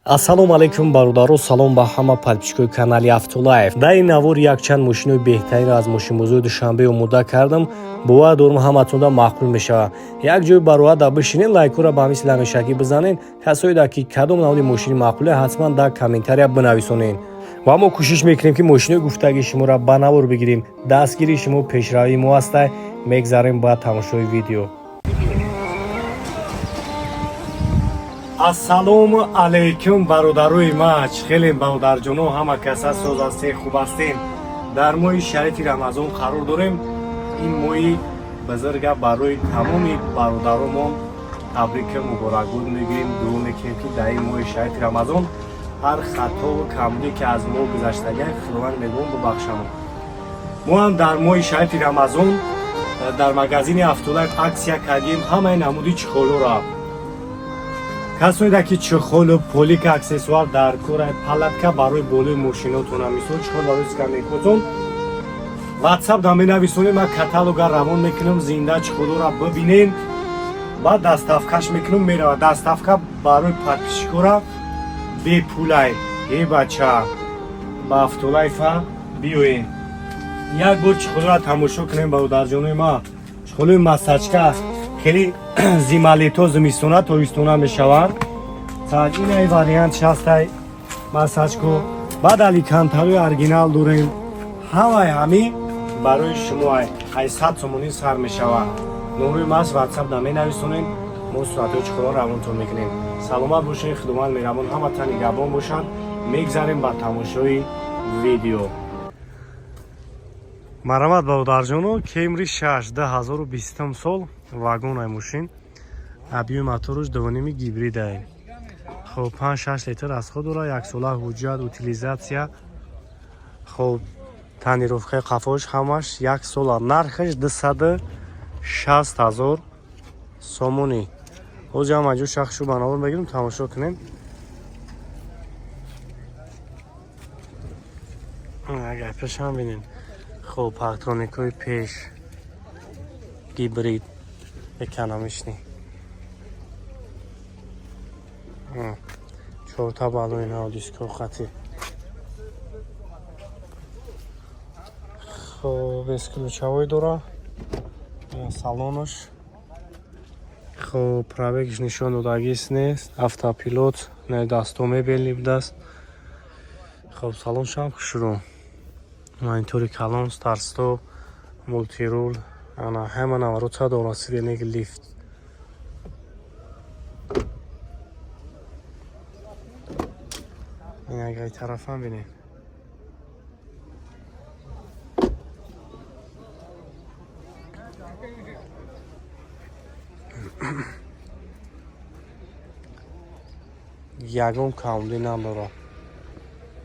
Ассалому алайкум, бародаро, салом ба ҳама подписчикои канали Автолайф. Дар ин навор якчанд мошинои беҳтаринро аз мошинбозори Душанбе омода кардам. Бовар дорам, ҳаматонда маъқул мешавад. Як ҷои бароҳат бишинен, лайкҳоро ба мисли ҳамешагӣ бизанен. Касое да ки кадом навъи мошини маъқуле, ҳатман дар комментария бинависонен ва мо кӯшиш мекунем, ки мошинои гуфтагии шуморо ба навор бигирем. Дастгирии шумо пешравии мо ҳастай. Мегзарем ба тамошои видео. Ассалому алайкум, бародарои ма! Чӣ хелем, бародарҷоно? Ҳама каса соз ҳастем, хуб ҳастем? Дар моҳи шарифи Рамазон қарор дорем. Ин моҳи бузурга барои тамоми бародаромон табрику муборакбод мегӯем. Дуо мекунем, ки дар ин моҳи шарифи Рамазон ҳар хатову камбуде ки аз мо гузаштага, Худованд мегӯм, бубахшамон. Мо ҳам дар моҳи шарифи Рамазон дар магазини Автолайф акция кардем, ҳамаи намуди чехолҳоро. Касоеда ки чехолу полика, аксессуар дар кора, палатка барои болои мошинотона, мисол чехол барои скамейкотон, Ватсап да менависонем, ман каталога равон мекунам, зинда чехолора бибинем, баъд доставкаш мекунам, меравад. Доставка барои подписчикора бепулай. Е бача, ба Автолайфа биёем, як бор чехолора тамошо кунем. Бародарҷонои ма, чехолои масачка хеле зималето, зимистона, тобистона мешаванд. Инай вариант шастай масачко, баъд аликантарои оригинал дорем. Ҳамаи ҳами барои шумо ай 100 сомонӣ сар мешавад. Номрои мас Ватсап да менависонем, мо суратҳои чехоло равонтон мекунем. Саломат бошед, Худованд меҳрабон, ҳаматан нигаҳбон бошанд. Мегзарем ба тамошои видео. Марҳамат, бародарҷоно, Кемри 6, 2020 сол, вагонай мошин, объёми моторуш 2,5, гибридай. Хоб, 5-6 литр расход дора, яксола ҳуҷҷат, утилизация. Хоб, тонировкаи қафош ҳамаш як сола. Нархаш 260 000 сомонӣ. Ҳозир ҳам аҷо шахшу ба навор мегирем, тамошо кунем. Агар пешам бинем, хоб, парктроникҳои пеш, гибрид, экономичный, чорта баллони нав, диско хати. Хоб, бесключевой дора салонаш. Хоб, пробегш нишон додагист нест, автопилот не, дасто мебельный будааст. Хоб, салоншам хушрӯ, монитори калон, старт-стоп, мультируль, ана ҳама наворота дора, сиденье лифт. Ин агар тарафам бинем, ягон камбудӣ надорад.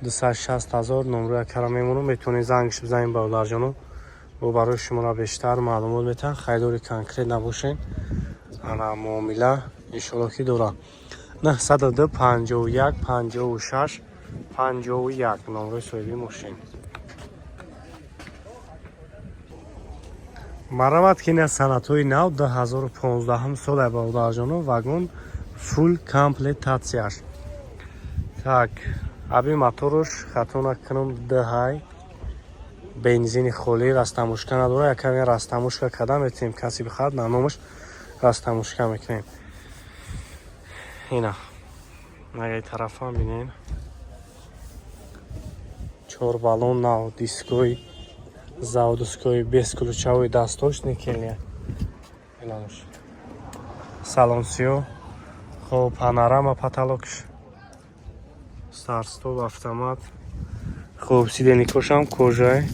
260 000 номрои акара мемонам, метавонед зангш бизанед, бародарҷоно, бо барои шуморо бештар маълумот метаҳанд. Харидори конкрет набошед, ана муомила иншоалло ки дорад. 902 51 56 51 номрои соҳиби мошин. Марҳамат, ки ина санадҳои нав, 2015 сола, бародарҷоно, вагон, фулл комплектатсияш. Так, объёми моторуш, хато накунам, дҳай, бензини холӣ, растаможка надора. Якаме растаможка карда метавонем, касе бихоҳад, на номаш растаможка мекунем. Ина агар тарафам бинем, чор баллон нав, дискои заводской, бесключевой, дастош никельный. Инамуш салон сиё. Хоб, панорама потолокш, старт-стоп, автомат. Хоб, сиденьекошам кожай.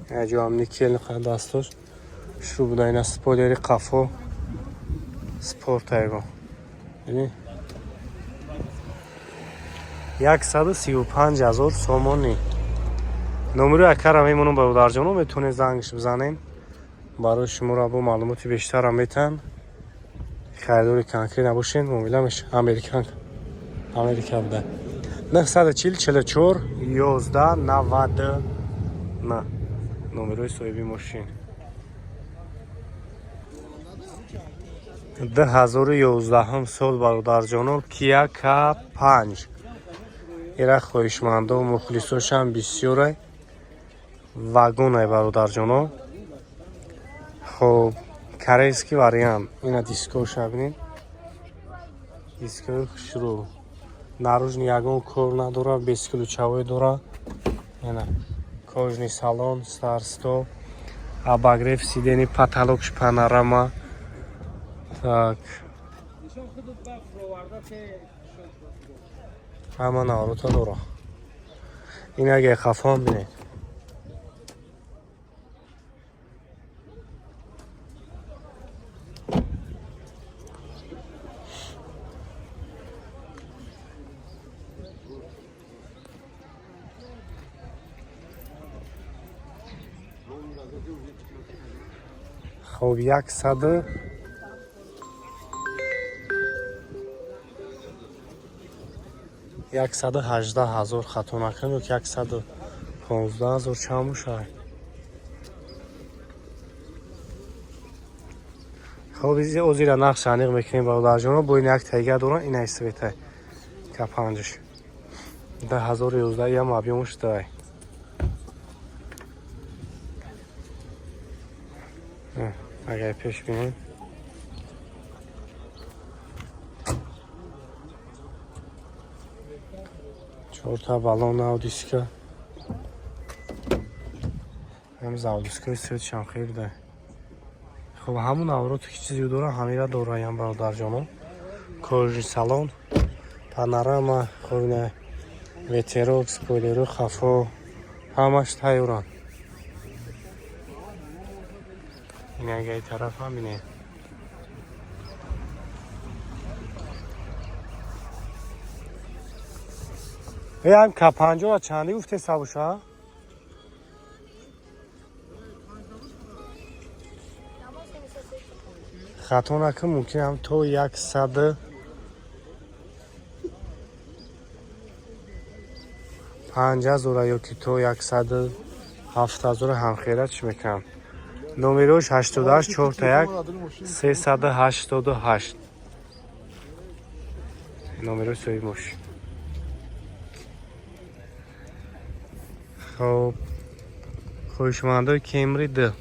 Ҷоам никел дастош шурӯъ буда. Ина спойлери қафо спортайго. 135 000 сомонӣ. Номери акара мемонам, бародарҷоно, метавонед зангш бизанем, барои шуморо бо маълумоти бештарам метаҳанд. Харидори конкрет набошед, муомила меша. Американ, Америка буда. 940 44 11 99 номерои соҳиби мошин. 2011 сол, бародарҷоно, Kia K5. Ира хоҳишмандо, мухлисошам бисёрай. Вагонай, бародарҷоно. Хоб, корейский вариант. Ина дискоша бинед, дискои хушрӯ, наружный ягон кор надора, бесключевой дора. Ина кожаный салон, старт-стоп, обогрев сидений, потолокш панорама. Так, ҳама наворота дора. Ин аге хафон бинед. Хоб, 118 000, хато накунам, ёки 115 000, чанд бошад. Хоб, озира нақш аниқ мекунем, бародарҷоно. Бо ин як тайга доран, ина света К панҷаш, 2011, ям объёмаш дай. Агар пеш бинем, чорта баллон нав, диска ҳам заводской, светшам хеле дай. Хоб, ҳамун аврото ки чизе дора, ҳамира дораям, бародарҷоно. Кожаный салон, панорама, хоб, ина ветерок, спойлеру хафо ҳамаш тайёранд. Ин агаи тараф ҳам ине. Ам К панҷоа чанди гуфте сабуша? Хато накун, мумкин ҳам то 105 ҳазора ёки то 107 ҳазора ҳамхера чӣ мекунам. Номерош 88 41 388, номерои соҳиби мошин. Хоб, хоҳишмандои Кемри д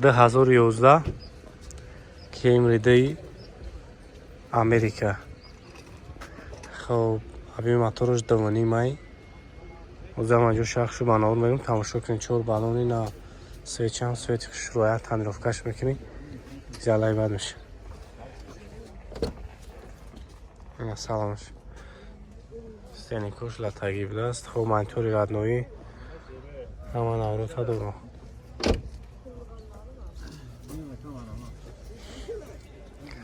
2011, Кемри ди Америка. Хоб, аби мотораш дувонимай. Озамаҷо шахшу ба навор мегӯм, тамошо кунед. Чор баллони на, свечам свети хушрӯя, тонировкаш мекунӣ, залай бад меша. Ина салонаш, стеникош латагӣ будааст. Хоб, монитори родной, ҳама наврота дорам.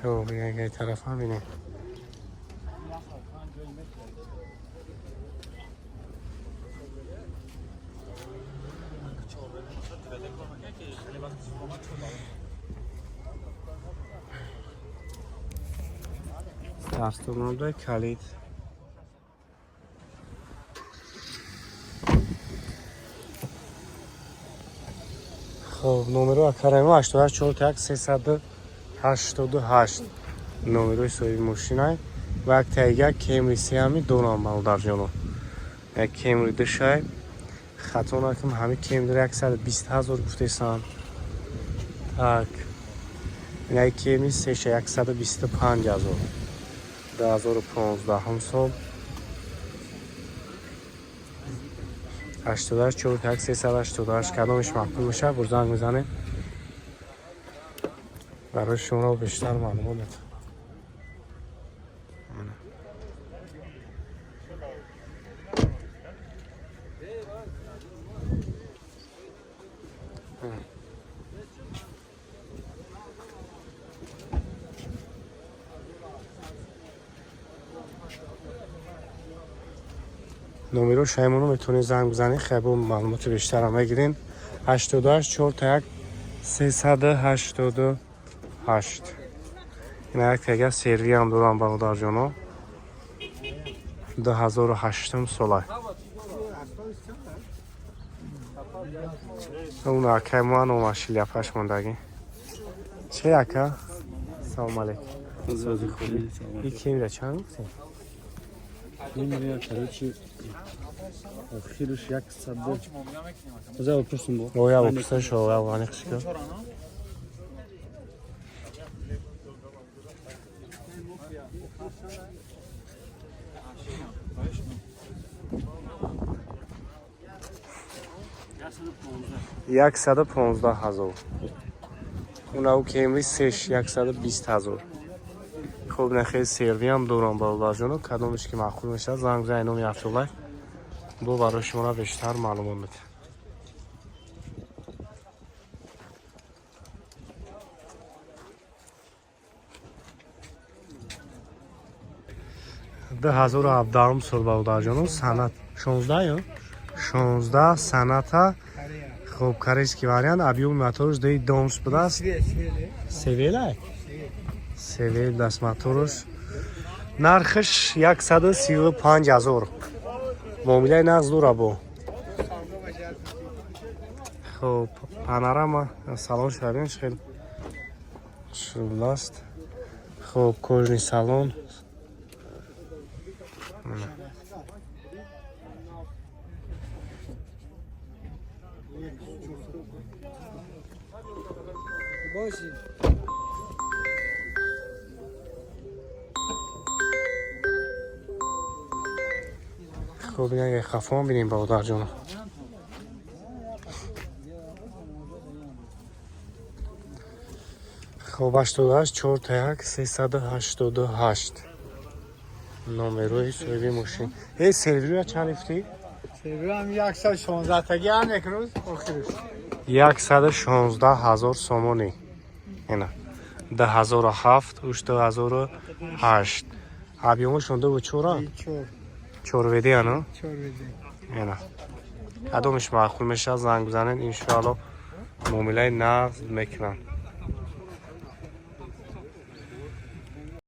Хоб, ягаи тараф ҳам бинем. Дарстонада калид. Хоб, номеро акарамо 88 41 388, номерои соҳиби мошинай. Ва як тайга Кемри сеами дорам, бародарҷоно. Як Кемри душай, хато накунам, ҳами Кемри 120 000 гуфтесанд. Так, як Кемри сеша 125 000, 2015 сол. 88 41 388, кадомиш маъқул мешавад, бур занг мезанем, барои шуморо бештар маълумот медиҳам. Номеро шаймоно метавонед занг бизанед, хебо маълумоти бештарам мегирен. 88 41 388. Ина як тега сервиам дорам, бародарҷоно, 2008 сола. Он акай мо номаш шляпаш мондагӣ. Че, ака? Салом алейкум. Сози хуби. И кемира чанд гуфтем? Кемира, короче, охирш 100. Заа пурсум бо. О, я пурсам шо, я вани хишка. 115 000. Унау кемри сеш 120 000. Хуб, нахел серви ҳам дорам, бародарҷоно. Кадомеш ки маъқул мешавад, занг бизанед номи Абдуллай, бо барои шуморо бештар маълумот медиҳам. 2017-ум сол, бародарҷоно, Соната 16 ё 16 Соната. Хуб, корейский вариант, объёми моторш ди донс будааст. Севелай, севел даст моторш. Нархаш 135 000, муомилаи нағз дора бо. Хуб, панорама салон шавем, хел шудаст. Хуб, кожаный салон. Хуб, як хафон бинем, бародарҷон. Хуб, 88 4 1 388 номерои соҳиби мошин. Э, сервируя чанд гуфтӣ? Сервиам 116 таги ҳам як рӯз охирш. 116 000 сомонӣ. Ина 2007, уш 2008, объёмашон дуву чора. Чор. Чорведи ано. Чор веди. Ина, кадомиш маъқул мешавад, занг бизанед, иншоалло муомилаи нағз мекунанд.